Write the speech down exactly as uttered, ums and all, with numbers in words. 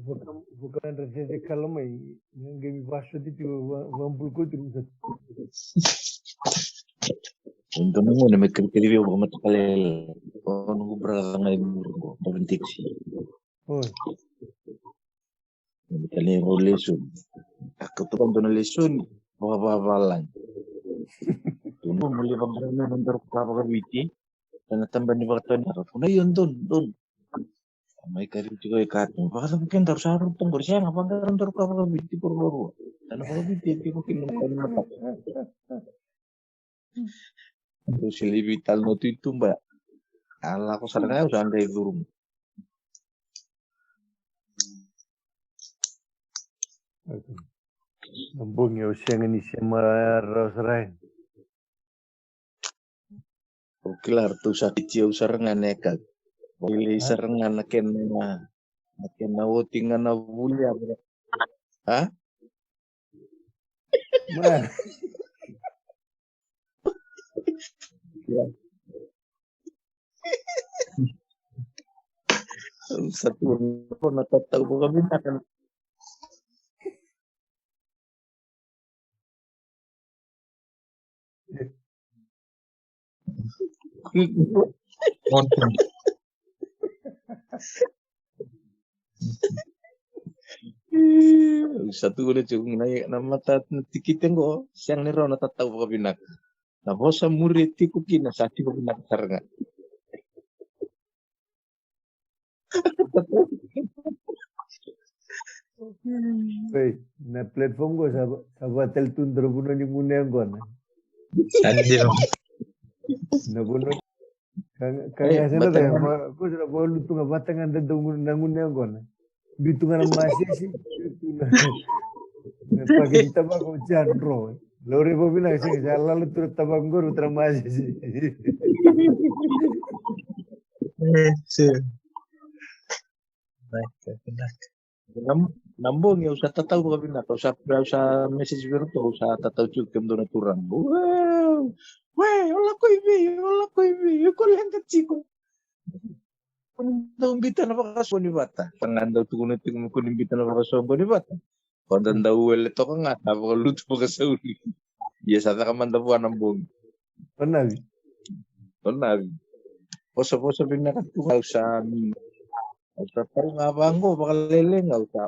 Vaka, vaka na dra cece kala mai, na qai mi vasoti tiko, va, vabulukoti rusa. Dua na gauna me kalikali vei au vakamataka lailai. O noqu brother ga i muri qo, driving taxi. Oi. Me tale rau lesoni. A kauta vua dua na lesoni vakavavalagi. Tukuna mo lai vaqara na daru ka vakaviti. Ena taba ni vakatau ni ka tukuna, io, donu, donu. A mai kari tiko e katu. Vakacava kedaru sa rauta qori, sega, vaqara daru ka vakaviti tiko ruarua. Ena vakaviti e tiko kina na kau ni mataka. Au se lai veitalanoa tu i tuba. A lako sara ga, au sa qai curu. Na bogi au sega ni sema rawa sara yani. Au kila ratou sa titi au sara ga na yakavi. Au kilai sara ga na kena, na kena oti ga na vuli ya. A? Ma. Sa tu na tatau vakavinaka. Sa tukuna tiko na, na mata na tikite qo, sega ni rawa na tatau vakavinaka. Na vosa muri e tiko kina sa tiko vinaka sara ga. Ei, na platform qo sa, sa vatali tu dra vanua ni gunu yaqona. Sa dina. Na vanua ka, ka, ei, ga sa na vata ga, ma, ko sa na valutu ga vata ga da dau na gunu yaqona. Biu tu ga na masese, biu tu na, na paketi tabako, ja dro. Laurai vakavinaka, sega, sa lala tu na tabako qori, tara masese. E, sega. Vinaka, vinaka. Na, na bogi au sa tatau vakavinaka, au sa, au sa message vei iratou, au sa tatau tiko kemudou na turaga. Wow! We, o lako i vei, o lako i vei, o ko leqa tiko. Ko ni dau biuta na vakasoqoni vata. Sa ga dau tukuna tiko me ko ni biuta na vakasoqoni vata. Ko da dau wele toka ga, sa vakalutu vakasauri. Ia sa caka mada vua na bogi. O Navi. O Navi. Vosavosa vinaka tu ga, au sa, au sa tau ga vaqo, vakalele ga, au sa